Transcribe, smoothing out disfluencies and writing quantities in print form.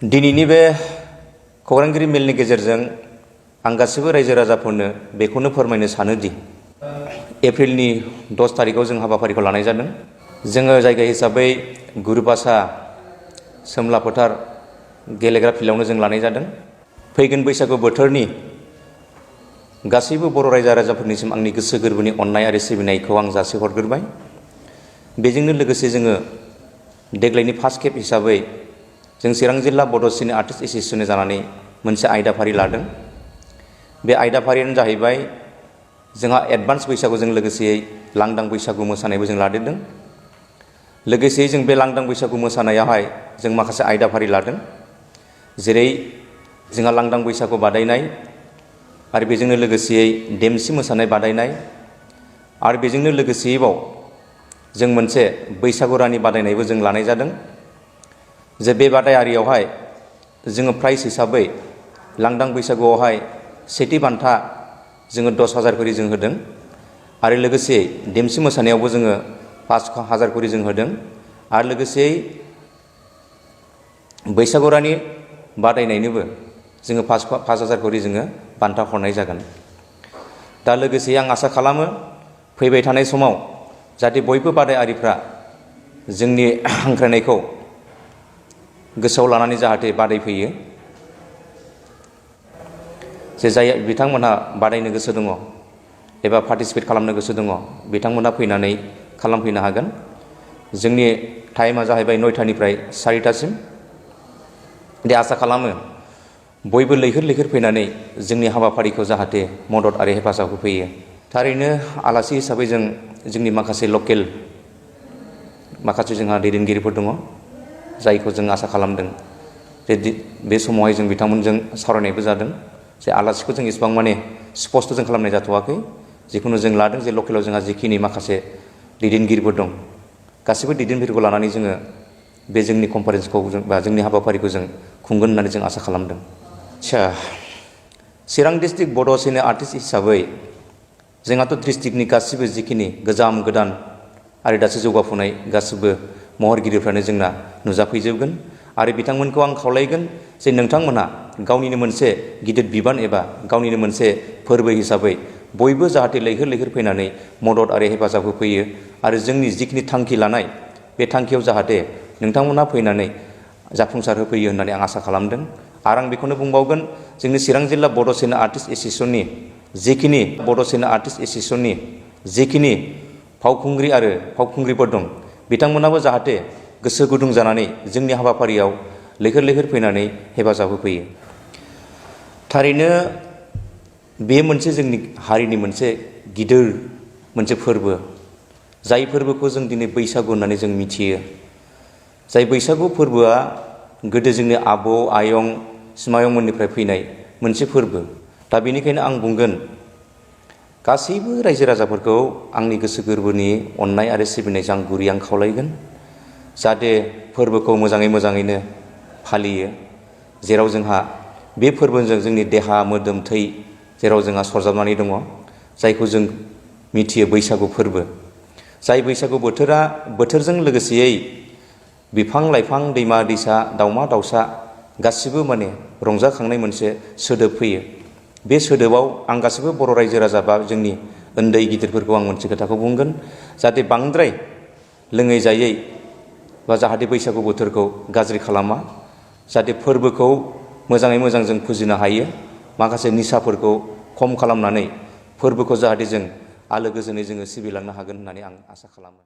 दिनैनि बे खौरांगिरि मेलनि गेजेरजों आं गासिबो रायजो राजाफोरनो बेखौनो फोरमायनो सानोदि एप्रिलनि 10 तारिखआव जों हाबाफारिखौ लानाय जादों। जोङो जायगा हिसाबै गुरुबासा सोमला फोथार गेलेग्रा फिल्डआवनो जों लानाय जादों। फैगोन बैसागु बोथोरनि गासैबो बर' रायजो राजाफोरनिसिम आंनि गोसो गोरबोनि अननाय आरो सिबिनायखौ आं जासिहरग्रोबाय। बेजोंनो लोगोसे जोङो देग्लायनि फार्स्ट खेब हिसाबै जों चिरां जिल्ला बड' सिने आर्टिस्ट एस'सिएशन जानानै मोनसे आयदाफारि लादों। बे आयदाफारियानो जाहैबाय जोंहा एडभान्स बैसागुजों लोगोसेयै लांदां बैसागु मोसानायबो जों लादेरदों। लोगोसेयै जों बे लांदां बैसागु मोसानायावहाय जों माखासे आयदाफारि लादों, जेरै जोंहा लांदां बैसागु बादायनाय आरो बेजोंनो लोगोसेयै देमसि मोसानाय बादायनाय आरो बेजोंनो लोगोसेयैबाव जों मोनसे बैसागु रानि बादायनायबो जों लानाय जादों। जे बे बादायारियावहाय जोङो प्राइज हिसाबै लांदां बैसागुआवहाय सेथि बान्था जोङो 10,000 करि जों होदों आरो लोगोसे देमसि मोसानायावबो जोङो 5,000 करि जों होदों आरो लोगोसेयै बैसागु रानि बादायनायनोबो जोङो 5,000 करि जोङो बान्था हरनाय जागोन। दा लोगोसे आं आसा खालामो फैबाय थानाय समाव जाहाथे बयबो बादायारिफ्रा जोंनि हांख्रायनायखौ गोसोआव लानानै जाहाथे बादायफैयो। जे जाय बिथांमोनहा बादायनो गोसो दङ एबा पार्टिसिपेट खालामनो गोसो दङ बिथांमोनहा फैनानै खालामफैनो हागोन। जोंनि टाइमा जाहैबाय 9टानिफ्राय 4टासिम। दे आसा खालामो बयबो लैहोर लैहोर फैनानै जोंनि हाबाफारिखौ जाहाथे मदद आरो हेफाजाब होफैयो। थारैनो आलासि हिसाबै जों जोंनि माखासे लकेल माखासे जोंहा दैदेनगिरिफोर दङ, जायखौ जों आसा खालामदों जे बे समावहाय जों बिथांमोनजों सावरायनायबो जादों जे आलासिखौ जों इसेबां माने स्पष्ट जों खालामनाय जाथ'वाखै। जिखुनु जों लादों जे लकेलाव जोंहा जिखिनि माखासे दैदेनगिरिफोर दं गासैबो दैदेनगिरिफोरखौ लानानै जोङो बे जोंनि कनफारेन्सखौ बा जोंनि हाबाफारिखौ जों खुंगोन होननानै जों आसा खालामदों। आच्छा, चिरां डिस्ट्रिक्ट बड' सिने आर्टिस्ट हिसाबै जोंहाथ' डिस्ट्रिक्टनि गासिबो जिखिनि गोजाम गोदान आरो दासो जौगाफुनाय गासिबो महरगिरिफ्रानो जोंना नुजाफैजोबगोन आरो बिथांमोनखौ आं खावलायगोन जे नोंथांमोनहा गावनिनो मोनसे गिदिर बिबान एबा गावनिनो मोनसे फोरबो हिसाबै बयबो जाहाथे लैहोर लैहोर फैनानै मदद आरो हेफाजाब होफैयो आरो जोंनि जिखिनि थांखि लानाय बे थांखियाव जाहाथे नोंथांमोनहा फैनानै जाफुंसार होफैयो होननानै आं आसा खालामदों। आरो आं बेखौनो बुंबावगोन जोंनि चिरां जिल्ला बड' सिने आर्टिस्ट एस'सिएशननि जिखिनि बड' सिने आर्टिस्ट एस'सिएशननि जिखिनि फावखुंग्रि आरो फावखुंग्रिफोर दं बिथांमोनाबो जाहाथे गोसो गुदुं जानानै जोंनि हाबाफारियाव लैहोर लैहोर फैनानै हेफाजाब होफैयो। थारैनो बे मोनसे जोंनि हारिनि मोनसे गिदिर मोनसे फोरबो, जाय फोरबोखौ जों दिनै बैसागु होननानै जों मिथियो। जाय बैसागु फोरबोआ गोदो जोंनि आबौ आयं सिमायंमोननिफ्राय फैनाय मोनसे फोरबो। दा बेनिखायनो आं बुंगोन गासैबो रायजो राजाफोरखौ आंनि गोसो गोरबोनि अननाय आरो सिबिनायजों आं गुरै खावलायगोन जाहाथे फोरबोखौ मोजाङैनो फालियो, जेराव जोंहा बे फोरबोजों जोंनि देहा मोदोम थै जेराव जोंहा सरजाबनानै दङ, जायखौ जों मिथियो बैसागु फोरबो। जाय बैसागु बोथोरजों लोगोसेयै बिफां लाइफां दैमा दैसा दाउमा दाउसा गासिबो माने रंजाखांनाय मोनसे सोदोब फैयो। बे सोदोबाव आं गासिबो बर' रायजो राजा बा जोंनि उन्दै गिदिरफोरखौ आं मोनसे खोथाखौ बुंगोन, जाहाथे बांद्राय लोङै जायै बा जाहाथे बैसागु बोथोरखौ गाज्रि खालामा, जाहाथे फोरबोखौ मोजाङै मोजां जों फुजिनो हायो, माखासे निसाफोरखौ खम खालामनानै फोरबोखौ जाहाथे जों आलो गोजोनै जोङो सिबिलांनो हागोन होननानै आं आसा खालामो।